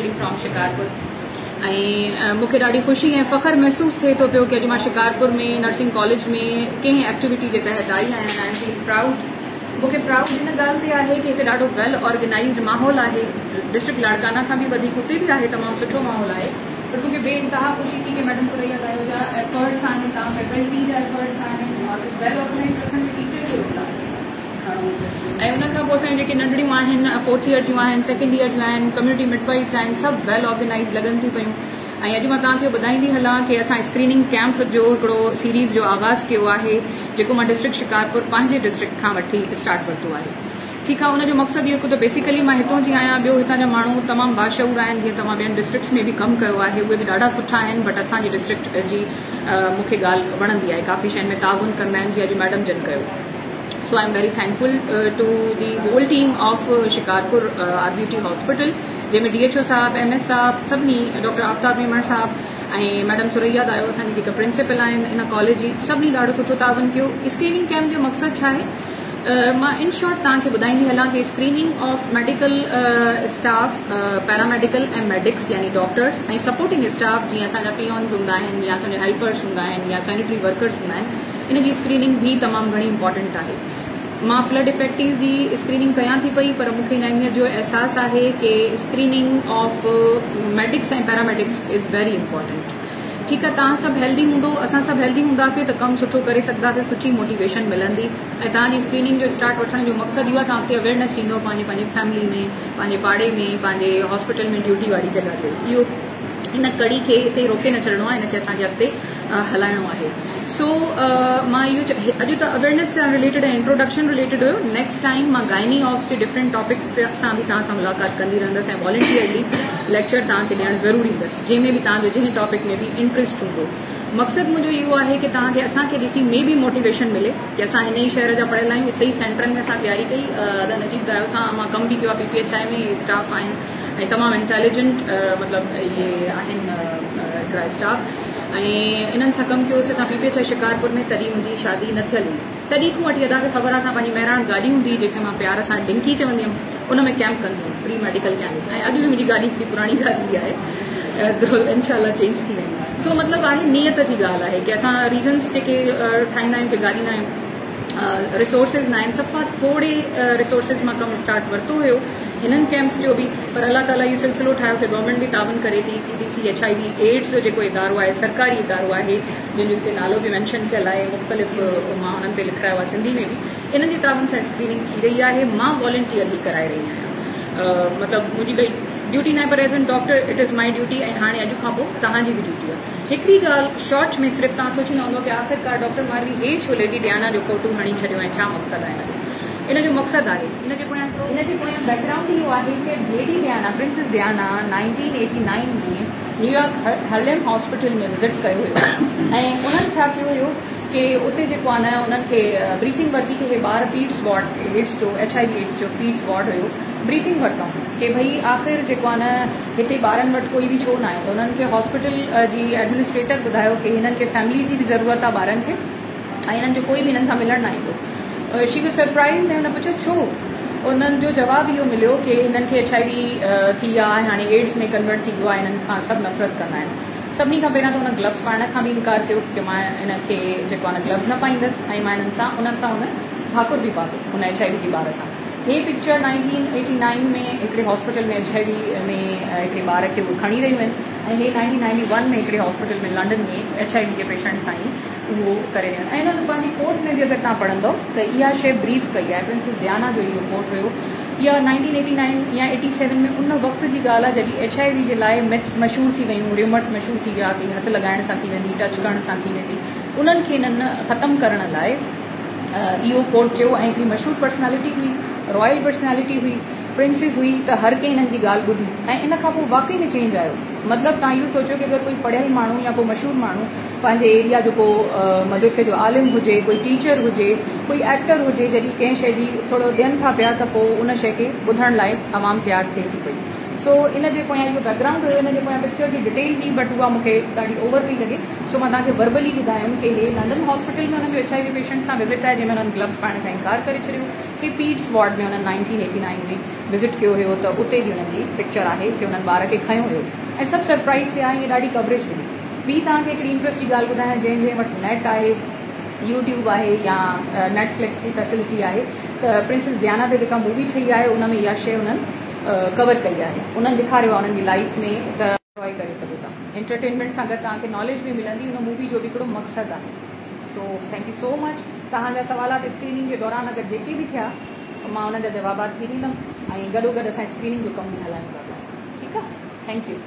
Basically from Shikarpur ۽ مون کي ڏاڍي خوشي ۽ فخر محسوس ٿئي ٿو پيو ڪه اڄ مان شڪارپور ۾ نرسنگ ڪاليج ۾ ڪنهن ايڪٽيوٽي جي تحت آئي آهيان. I am feel proud. مون کي پرائوڊ ان ڳالهه تي آهي ڪه هتي ڏاڍو ويل آرگنائيزڊ ماحول آهي. ڊسٽرڪٽ لاڙڪانا کان به وڌيڪ اتي به آهي، تمام سٺو ماحول آهي. پر مون کي بي انتها خوشي ٿي ڪه ميڊم ثريا دايو جا ايفرٽس آهن، توهان فيڪلٽي جا ايفرٽس آهن اور ويل آرگنائيزڊ رکڻ ۾ ٽيچر جو رول آهي گهڻو. ۽ ان کان پوء اسان جون جيڪي ننڍڙيون آهن، فورٿ ايئر جون آهن، سيڪنڊ ايئر جون آهن، ڪميونٽي مڊ وائفز آهن، سڀ ويل آرگنائيزڊ لڳن ٿيون پيون. ۽ اڄ مان توهان کي ٻڌائيندي هلان ڪي اسان اسڪريننگ ڪيمپ جو هڪڙو سيريز جو آغاز ڪيو آهي، جيڪو مان ڊسٽرڪٽ شڪارپور پنهنجي ڊسٽرڪٽ کان وٺي اسٽارٽ ورتو آهي. ٺيڪ آهي، ان جو مقصد اهو هڪ ته بيسيڪلي مان هتون جي آهيان، ٻيو هتان جا ماڻهو تمام باشعور آهن، جيئن توهان ٻين ڊسٽرڪٽس ۾ به ڪم ڪيو آهي، اهي به ڏاڍا سٺا آهن، بٽ اسان جي ڊسٽرڪٽ جي مون کي ڳالهه وڻندي آهي، ڪافي شين ۾ تعاون ڪندا آهن، جيئن اڄ ميڊم جن ڪيو. So I am very thankful to the whole team of Shikarpur R B T hospital, جنهن ۾ ڊي ايڇ او صاحب، ايم ايس صاحب، سڀني ڊاڪٽر آفتاب ميمڻ صاحب ۽ ميڊم ثريا دايو اسان جي جيڪا پرنسپل آهن ان ڪاليج جي، سڀني ڏاڍو سٺو تعاون ڪيو. اسڪريننگ ڪيمپ جو مقصد ڇا آهي؟ مان ان شارٽ توهان کي ٻڌائيندي هلان ڪي screening of medical staff, paramedical ۽ medics يعني ڊاڪٽرس ۽ سپورٽنگ اسٽاف، جيئن اسان جا پيونز هوندا آهن يا اسان جا هيلپرس هوندا آهن يا سينيٽري ورڪرس هوندا آهن، ان جي اسڪريننگ به تمام گهڻي امپارٽنٽ آهي. مان فلڊ افيڪٽيز جي اسڪريننگ ڪيان ٿي پئي، پر مون کي ان اهميت جو احساس آهي ڪي screening of medics ۽ paramedics is very important. ٺيڪ آهي، توهان سڀ هيلدي هوندو، اسان سڀ هيلدي هونداسين ته ڪم سٺو ڪري سگهنداسين، سٺي موٽيويشن ملندي. ۽ توهان جي اسڪريننگ جو اسٽارٽ وٺڻ جو مقصد اهو آهي توهان کي اويئرنيس ڏيندو پنهنجي پنهنجي فيملي ۾، پنهنجي پاڙي ۾، پنهنجي هاسپيٽل ۾ ڊيوٽي واري جڳهه تي. اهو ان ڪڙي کي اتي روڪي نه ڇڏڻو آهي، ان کي اسان کي اڳتي هلائڻو آهي. سو مان اهو اڄ ته اويئرنيس سان رليٽيڊ ۽ انٽروڊڪشن رليٽيڊ هيو. نيڪسٽ ٽائيم مان گائني آفس جي ڊفرنٽ ٽاپڪس سان به توهان سان ملاقات ڪندي رهندس ۽ والنٽيئرلي ليڪچر توهان کي ڏيڻ ضرور ايندس، جنهن ۾ به توهان جو جنهن ٽاپڪ ۾ به انٽريسٽ هوندو. مقصد منهنجو اهو آهي ڪي توهان کي اسان کي ڏسي مي بي موٽيويشن ملي ڪي اسان هن ئي شهر جا پڙهيل آهيون، اتي ئي سينٽرن ۾ اسان تياري ڪئي. ادا نجيب دايو سان مان ڪم به ڪيو آهي، P P H I ۾ staff آهن ۽ تمام انٽيليجنٽ مطلب اهي آهن هڪڙا اسٽاف ۽ انهن سان ڪم ڪيوسي اسان P P H I Shikarpur ۾. تڏهن منهنجي شادي نه ٿيل هئي، تڏهن کان وٺي ادا کي خبر آهي اسان پنهنجي مهراڻ گاڏي هوندي هئي جنهن کي مان پيار سان ڊنڪي چوندي هيم، ان ۾ ڪيمپ ڪندي هيم، فري ميڊيڪل ڪيمپس، ۽ اڄ به منهنجي گاڏي هڪڙي پراڻي گاڏي آهي ته انشاء الله چينج ٿي ويندي. سو مطلب آهي نيت جي ڳالهه آهي ڪي اسان ريزنس جيڪي ٺاهيندا آهيون ڪي گاڏي نه آهي، ريسورسز نه آهن، صفا ٿوري ريسورسز مان ڪم اسٽارٽ ورتو هيو هنن ڪيمپس جو به، پر الله تعالي اهو سلسلو ٺاهيو ڪي گورنمينٽ به تعاون ڪري ٿي. C D C H I V AIDS جو جيڪو ادارو آهي، سرڪاري ادارو آهي، جنهن جو هتي نالو به مينشن ٿيل آهي، مختلف مان انهن تي لکرايو آهي سنڌي ۾ به، انهن جي تعاون سان اسڪريننگ ٿي رهي آهي. مان والنٽيئرلي ڪرائي رهي آهيان، مطلب منهنجي ڪائي ڊيوٽي ناهي، پر as an doctor it is my duty ۽ هاڻي اڄ کان پوء توهان جي به ڊيوٽي آهي. هڪڙي ڳالهه شارٽ ۾ صرف توهان سوچيندا هوندؤ ڪي آخرڪار ڊاڪٽر ماروي هي ڇو ليڊي ڊيانا جو فوٽو هڻي ڇڏيو ۽ ڇا مقصد آهي ان جو؟ ان جو مقصد آهي، ان جي پويان هڪڙو ان جي پويان بيڪ گرائونڊ اهو آهي ڪي lady Diana, princess Diana 1989 ۾ New York Harlem hospital ۾ visit ڪيو هيو ۽ انهن ڇا ڪيو هيو ڪي اتي جيڪو آهي نه انهن کي بريفنگ ورتي ڪي هي ٻار پيڊس وارڊ ايڊز جو ايڇ I V AIDS جو پيڊس وارڊ هيو، بريفنگ ورتائون ڪي ڀئي آخر جيڪو آهي نه هتي ٻارن وٽ ڪوئي به ڇو نه آيو ته انهن کي هاسپيٽل جي ايڊمنسٽريٽر ٻڌايو ڪي هنن کي فيملي جي به ضرورت آهي ٻارن کي ۽ هنن جو ڪوئي به هنن سان ملڻ نه ايندو. شي واز سرپرائزڊ ۽ هن پڇيو ڇو؟ انهن جو جواب اهو مليو ڪي هنن کي ايڇ I V ٿي آهي هاڻي ايڊز ۾ ڪنورٽ ٿي ويو آهي، هنن کان سڀ نفرت ڪندا آهن. سڀني کان پهريان ته هن گلوز پائڻ کان به انڪار ڪيو ڪي مان هن کي جيڪو آهي نه گلوز نه پائيندس ۽ مان هنن سان انهن سان هن ڀاڪر به پاتو هن ايڇ I V جي ٻار سان. هي پڪچر 1989 ۾ هڪڙي هاسپيٽل ۾ ايڇ I V ۾ هڪڙي ٻار کي اهي کڻي رهيون آهن ۽ هي 1991 ۾ هڪڙي hospital ۾ London ۾ H I V جي پيشنٽ سان ئي اهو ڪري رهيون آهن. ۽ انهن پنهنجي ڪورٽ ۾ به اگر توهان پڙهندؤ ته اها شيء بريف ڪئي آهي، پرنسز ڊيانا جو اهو ڪورٽ هيو اها 1989 يا 87 ۾ ان وقت جي ڳالهه آهي جڏهن ايڇ I V جي لاء مٿس مشهور ٿي ويون، ريومرس مشهور ٿي ويا ڪي هٿ لڳائڻ سان ٿي ويندي، ٽچ ڪرڻ سان ٿي ويندي، انهن کي انهن ختم ڪرڻ لاء اهو ڪوٽ چيو ۽ هڪڙي مشهور پرسنالٽي هئي، رائل پرسنالٽي هئي، پرنسز هئي ته هر ڪنهن انهن جي ڳالهه ٻڌي ۽ ان کان پوء واقعي ۾ چينج آيو. مطلب توهان اهو سوچيو ڪي اگر ڪوئي پڙهيل ماڻهو يا ڪو مشهور ماڻهو پنهنجي ايريا جو ڪو مدرسي جو عالم هجي، ڪوئي ٽيچر هجي، ڪوئي ايڪٽر هجي، جڏهن ڪنهن شيء جي ٿورو ڏين ٿا پيا ته پوء ان شيء کي ٻڌڻ لاء عوام تيار ٿئي ٿي پئي. سو ان جي پويان اهو بيڪ گرائونڊ هيو، ان جي پويان پڪچر جي ڊيٽيل هئي بٽ اها مون کي ڏاڍي اوور پئي لڳي سو مان توهان کي وربلي ٻڌايم ڪي هي لنڊن هاسپيٽل ۾ انهن جو ايڇ I V patient سان وزٽ آهي جنهن ۾ انهن گلوز پائڻ کان انڪار ڪري ڇڏيو. هي پيڊس وارڊ ۾ انهن 1989 ۾ وزٽ ڪيو هيو ته اتي جي انهن جي پڪچر آهي ڪي انهن ٻار کي کنيو هيو ۽ سڀ سرپرائز ٿيا ۽ ڏاڍي ڪوريج ملي. ٻي توهان کي هڪڙي انٽرسٽ جي ڳالهه ٻڌايان جنهن جنهن وٽ نيٽ آهي، يوٽيوب آهي يا نيٽ فلڪس جي فيسلٽي آهي ته پرنسز ڊيانا تي جيڪا مووي ٺهي آهي ان ۾ اها شيء انهن ڪور ڪئي آهي انهن ڏيکاريو آهي انهن جي لائيف ۾ ته انجوائي ڪري سگهو ٿا انٽرٽينمينٽ سان گڏ توهان کي ناليج به ملندي ان مووي جو به هڪڙو مقصد آهي so thank you so much توهان جا سوالات اسڪريننگ جي دوران اگر جيڪي به ٿيا مان انهن جا جوابات به ڏيندم ۽ گڏو گڏ اسان اسڪريننگ جو ڪم به هلايون ٿا پيا ٺيڪ آهي thank you.